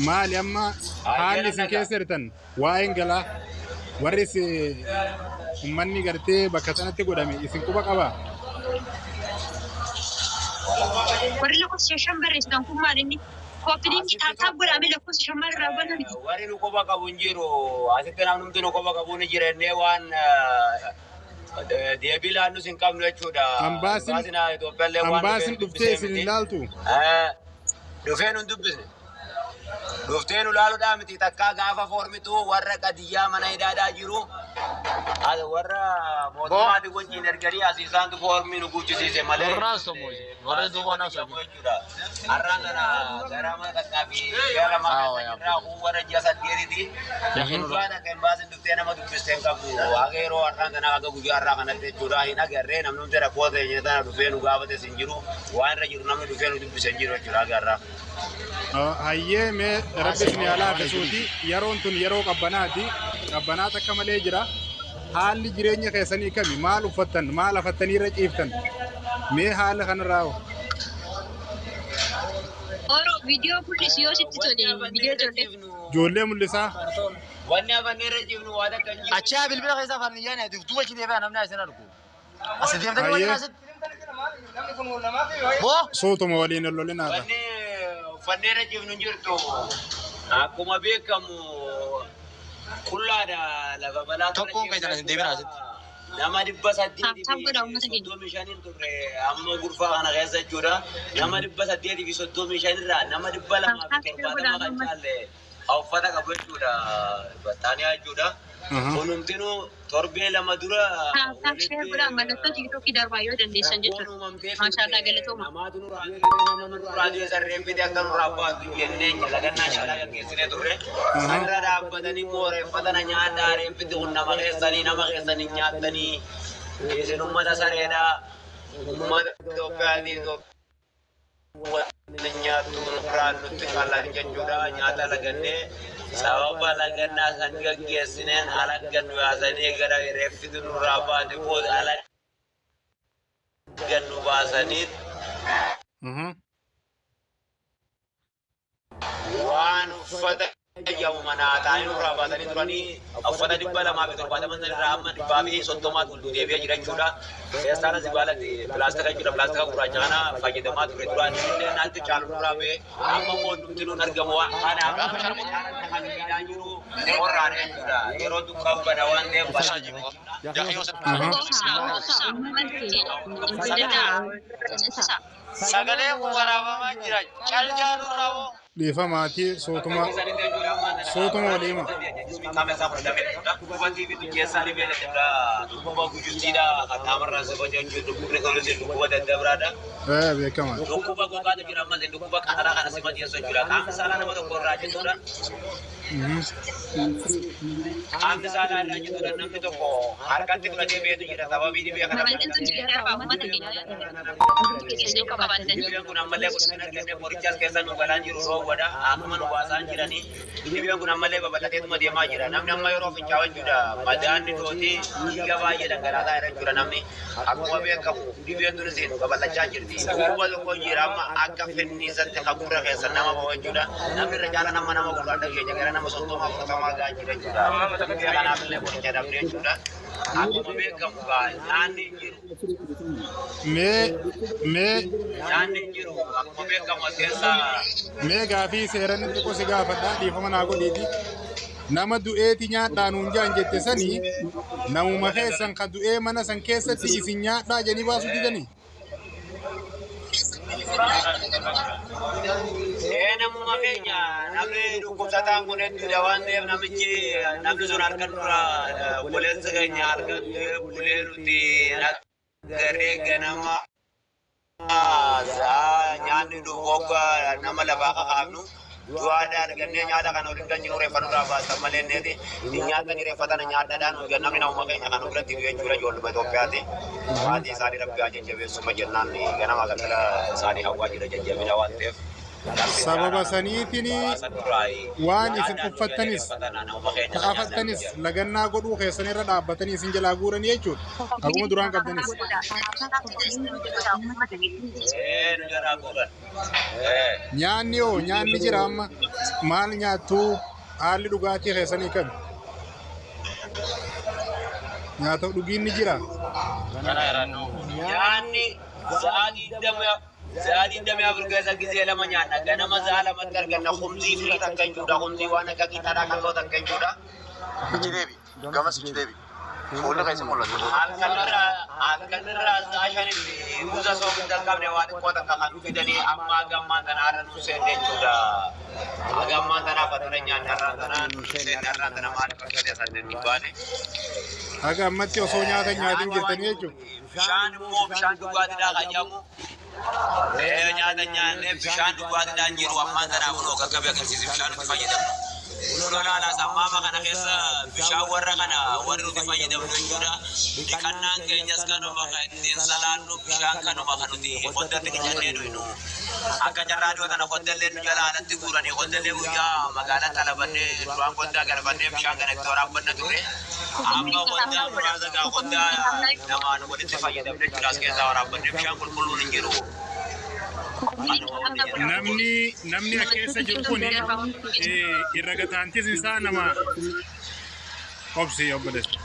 Maali amma haalli isin keessa jirtan waa'een galaa warri ummanni gartee bakka sanatti godhame isin quba qabaa? Warri lakkoofsa 5 barreessitan kun maal inni? Copy link tap tap godhamee lakkoofsa 5 maal irraa baname? Warri nu quba qabu hin jiru. Asitti namnumti nu quba qabu ni jira jennee waan deebii laannus hin qabnu jechuudha. Ambaasiin Ambaasiin Itoophiyaallee waan dhufee ambaasiin nu dhuftee dubbisee isin hin miti. laaltu? Dhufee nu hin dubbisne. Dhuftee nu laaluudhaa miti takkaa gaafa foormitu warra qadiyyaa mana hidhaadhaa jiru warra mootummaati wajjin erganii as isaantu foormii nu guuchisiise malee jechuudha. Har'aan kana gara mana takkaa fi ji'a lamaa keessa jirra. Kun warra ji'a 8ti. Dhugaa takka hin baasin dhuftee nama dubbistee hin qabdu. Haga yeroo har'aan kana haga guyyaa har'aa kanatti jechuudha. Hin agarree namni hundi rakkoo ta'e tana dhufee nu gaafates hin jiru. Waan irra jiru namni dhufee nu dubbise hin jiru jechuudha haga har'aa. Hayyee, mee rabbi isin haa laaffisuuti. Yeroon tun yeroo qabbanaati. Qabbanaa takka malee jira. Haalli jireenya keessanii kami? Maal uffattan? Maal afattanii irra ciiftan? Mee haala kanarraa hoo? Oro viidiyoo mul'isi yoo sitti Wanni tole afannee viidiyoo irra ijoollee. ciifnu Ijoollee mul'isaa. Wanni afannee irra ciifnu waa takka hin jiru. Achaa bilbila keessa afaan iyyaa na duuba achi deebi'aa namni isin argu. As deemtanii waliin Hayyee asitti. Boo. Suutuma waliin hin lolinaadha. Wanni uffannee irra ciifnu hin jirtu. Akkuma beekamu qullaadha lafa balaa kana Tokkoon ciifna keessan as hin deebinaa jechuudha. asitti. Nama dhibba Tap saddeetii tap fi godhaa uummata keenya. 35n turre amma gurfaa kana keessa jechuudha. Nama 835 irraa nama dhibba Tap lamaa tap fi share godhaa 70 kan uummata. caalle haa uffata qabu jechuudha. Battaaniyaa jechuudha. Kunumtinuu torbee 2 dura Tap tap share walitti godhaa mallattoo tiiktookii darbaa yoo dandeessan rakkoon jechuudha. uumamtee Maashaallah turte galatooma. namaatu nurraa nama nurraa du'e sarreen fide akka nurraa baatu jennee lagannaa shaalaa gaggeessinee turre. Sanirra dhaabbatanii immoo reeffa tana nyaadhaa, reeffiti kun nama keessanii, nama keessanii nyaattanii, isin ummata sareedha, ummata Itoophiyaati, Itoophiyaa nyaattu nurraa nutti qalan jechuudha. Nyaata lagannee sababa lagannaa san gaggeessineen alagga nu yaasanii gara reeffiti nurraa baate booda alagga nu baasanii waan uffata jedhamu manaa ta'anii nurraa baasanii turanii uffata 270 san irraa amma 130tu ol deebi'ee jira jechuudha. Feestaala zibaalatti pilaastika jechuudha, pilaastika gurraacha kana fayyadamaa turre duraan, illee naatti caalu nurraa ba'e, amma immoo hundumti nuun argamu waan kanaaf kan miidhaa jiru qorraadha jechuudha. Yeroo dukkana waan ta'eef balaa jira jechuudha. Obsa obsa uummata keenya hin gudataa obsa. Sagaleen kun waraabamaa jira. Caljaa nurraa boo. Dhiifamaatii, suutuma suutuma walii hima. Dhukkuba tiiviitu keessaa dhibee daddabiraa, dhukkuba gujurtiidha kan qaamarraa saba jechuun dhukkubni kunis dhukkuba daddabraadha. Beekama. Dhukkuba gogaatu jira ammas, dhukkuba qataraa kana sima geessu jechuudha. Qaamni saalaa nama tokko irraa jechuudha. Qaamni saalaa irraa jechuudha, namni tokko harkatti fudhatee beetu jira sababii dhibee kana Babal'insu fudhatee. darbaa uummata keenya. Hundumti keessan yoo qabaatanii. Dhibeen kun ammallee guddina argannee qorichaas keessa nu galaan jiru roowwadha. Akkuma nu baasaan jiranii dhibeen kun ammallee babal'ateetuma deemaa jira. Namni amma yeroo fincaa'u jechuudha madaan dhootii dhiiga baay'ee dhangalaasaa jira jechuudha namni. Akkuma beekamu dhibeen tunis babal'achaa jirti. Dhukkuba tokko jira amma akka finniisatti kan gurra keessa nama bahu jechuudha. Namni irra caala nama nama gurraan dhageenya gara nama 30 40 gahaa jira jechuudha. Dhibee kanaaf illee qoricha dhabne jechuudha. Akkuma beekamu gaa nyaanni hin jiru. Mee Nyaanni hin jiru akkuma beekamu as keessa. Mee gaafii seeran xiqqoo si gaafadhaa, dhiifama naa godhiiti. Nama du'eeti nyaadhaa nuun jaan jette sanii, namuma keessan ka du'ee mana san keessatti isin nyaadhaa jedhanii baasuu didanii? Ee, namuma keenya namni dhukkubsataan kun hedduudha waan ta'eef namichi namni sun harka dura obboleessi keenya harka du'ee bulee nuti agarree ganama sa'a nyaanni dhufu hogga nama lafaa kakaafnu du'aadha argannee nyaata kana waliin galchinu reeffa nurraa baasan malee neeti hin nyaatanii reeffa tana nyaadhaadhaan namni namuma keenya kan biratti du'e jechuudha, ijoolluma Itoophiyaati. Maatii isaanii rabbi haa jajjabeessuma jennaan ganama galgala isaanii hawwaa jira jajjabina waan ta'eef. Sababa saniitiin waan isin uffattanis ka'afattanis lagannaa godhuu keessan irra dhaabbatanii isin jalaa guuranii jechuudha. Akkuma duraan qabdanis. Nu jalaa guuran. Nyaanni hoo nyaanni jira amma maal nyaattuu haalli dhugaatii keessanii kami? Nyaata dhugiin ni jira. Nyaanni sa'a digdama sa'a 24 keessa gizee lama nyaanna. Ganama sa'a lamatti arganna. Kumzii firii takka jechuudha. Kumzii waan akka qixxaadhaa qal'oo takka jechuudha. Achi deebi. Gamas achi deebi. Fuulli keessa mul'atu. Halkanirraa sa'a shanitti uza soogidda hin qabne waa xiqqoo takka kan fidanii amma gammaan tana har'a nu seenne jechuudha. Gammaan tana fatana nyaanne har'aan tana nu seenne har'aan tana maaliif akka ta'e sanne nu baane. Haga ammatti osoo nyaata hin nyaatin jirtanii jechuudha. Bishaan immoo bishaan dhugaatiidhaa kan jedhamu nyaata nyaannee bishaan dhugaatiidhaan jiru ammaan tanaaf kunoo gaggabee agarsiise bishaan nuti fayyadamnu. Kunoo laalaas ammaama kana keessa bishaan warra kana warri nuti fayyadamnu jechuudha. Dhiqannaan keenyas kanuma kan ittiin salaannu bishaan kanuma kan nuti qoddatti dhiqannee dhuynu. Akka carraa dhiyoo tana qoddallee nu jala alatti guuranii qoddallee guyyaa magaalaa talabannee duraan qoddaa galfannee bishaan kana itti waraabbanna turre. Amma qoddaa muraasa gaa qoddaa namaan walitti fayyadamne jechuudha as keessaa waraabbanne bishaan qulqulluun hin jiru. Namni as keessa jiru kun irra gataantis isaa nama obsi obboleessa.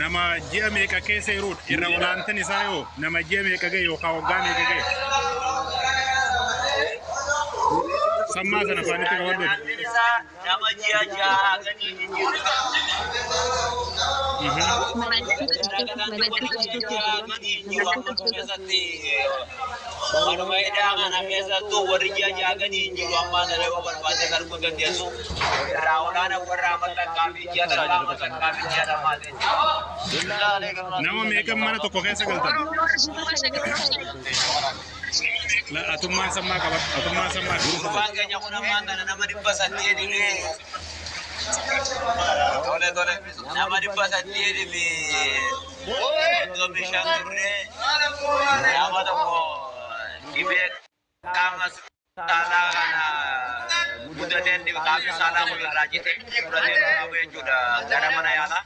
Nama ji'a meeqa keessa jirudha. Irra olaantan isaa yoo nama ji'a meeqa gahe yookaan waggaa meeqa gahe. Sammaa sana afaanitti qabadhu. Gataantin isaa nama ji'a jaha gadi hin jiru. Manuma hidhaa kana keessattuu warri ji'a jaha gadi hin jiru ammaa sana yoo barbaadde arguu dandeessu. Irraa olaana warra amma takkaa fi ji'a takkaa amma takkaa fi ji'a lamaa Nama meeqan mana tokko keessa galtan? Atummaan sammaa qabadhu. Atummaan sammaa qabadhu. Gurbaan keenya kun ammaan tana nama 800 tole tole nama 835 turre nama tokko dhibee qaama saalaa kana mudateen qaamni saalaa kun irraa cite fudhatee duraa bu'e jechuudha gara mana yaalaa.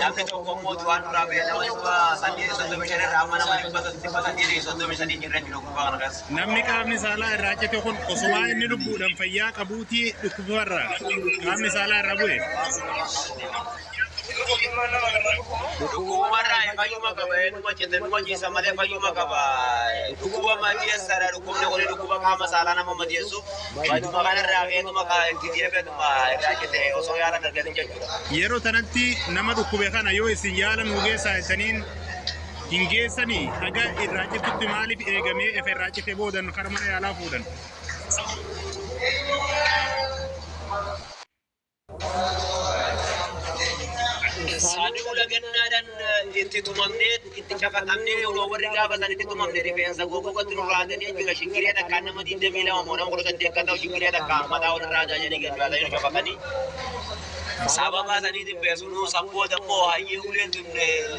Namni tokko immoo du'aan duraa bu'e nama 835 irraa amma nama 833 jirra jechuudha gurbaa kana keessa. Namni qaamni saalaa irraa cite kun osumaa inni lubbuudhaan fayyaa qabuutii dhukkubarraa qaamni saalaa irraa bu'e. Dhukkubumarraa fayyuma qaba. Numa cite numa ciisa malee fayyuma qaba. Dhukkuba madeessaadha. Dhukkubni kun dhukkuba qaama saalaa nama madeessu. Baduma kanarraa feetuma itti deebi'atuma irraa cite osoo yaala hin argatin jechuudha. Yeroo tanatti nama dhukkube kana yoo isin yaala nuu geessaa jettaniin hin geessanii haga irraa citutti maaliif eegamee efa irraa cite boodan kara mana yaalaa fuudhan? Saanii lagannaadhaan itti tumamnee itti cafaqamnee yeroo warri gaafa san itti tumamne rifeensa gogogotti nurraa hatanii jechuudha. Shiggiree takkaan nama 22 moo nama 18 akka ta'u shiggiree takkaan mataa walirraa jaajanii gadi baasanii nu cafaqanii. Sababa saniitiin beesunuu sabbooda immoo hayyee uleen tun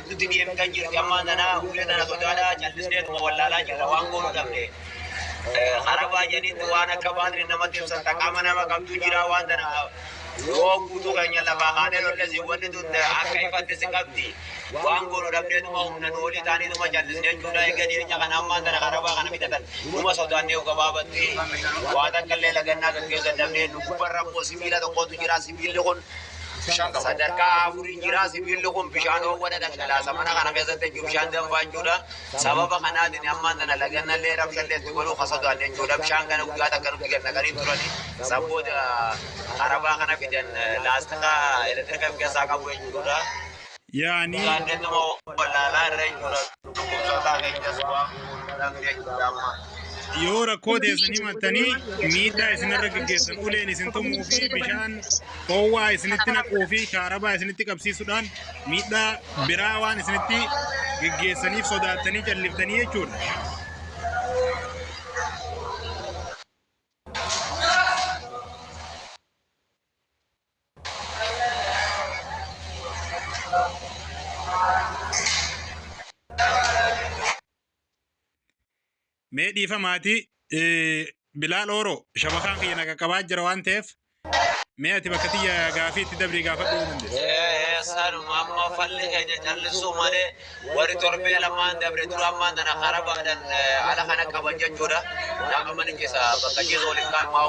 nuti deemtan jirti ammaan tana ulee tana sodaadhaa callisneetuma wallaalaa jirra waan goonu dhabne. Hara baay'anitti waan akka baatri namatti ibsan qaama nama qabdu jira waan tana yoo guutuu keenya lafaa kaanee lollesi wanni tun akka ifatti si qabdi. Waan goonu dhabneetuma humna nu olii taaniituma callisne jechuudha. Egaa dhiyeenya kana ammaan tana karabaa kana fidatan numa sodaannee gabaabatti waa takka illee lagannaa gaggeessu dadhabnee nu gubbarra immoo sibiila tokkotu jira. Sibiilli kun sadarkaa afurii jira. Sibiilli kun bishaan hoowwana dhangalaasa mana kana keessatti jechuun bishaan danfaa jechuudha. Sababa kanaatiin ammaan tana lagannallee rabshallee itti godhuu ka sodaanne jechuudha. Bishaan kana guyyaa takka nutti gad naqanii turani. San booda karabaa kana fidan laastika elektirika of keessaa qabu jechuudha. Yaani Sodaannetuma wallaalaa irra jechuudha. Dhukkubsataa keenyas waan goonu dhabne jechuudha amma. Yoo rakkoo teessan himattanii miidhaa isinirra geggeessan uleen isin tumuu fi bishaan hoowwaa isinitti naquu fi kaarabaa isinitti qabsiisuudhaan miidhaa biraa waan isinitti geggeessaniif sodaattanii calliftanii jechuudha. Mee dhiifamaati Bilaal Ooroo shabakaan kiyya na qaqqabaa jira waan ta'eef mee ati bakka tiyya gaafii itti dabrii gaafadhuu ni dandeessa. Sanuma amma falli keenya callisuu malee warri torbee lamaan dabre dura ammaan tana karaa baadhan ala kana qaban jechuudha. Nama mana keessa bakka ciisu waliin kaan maa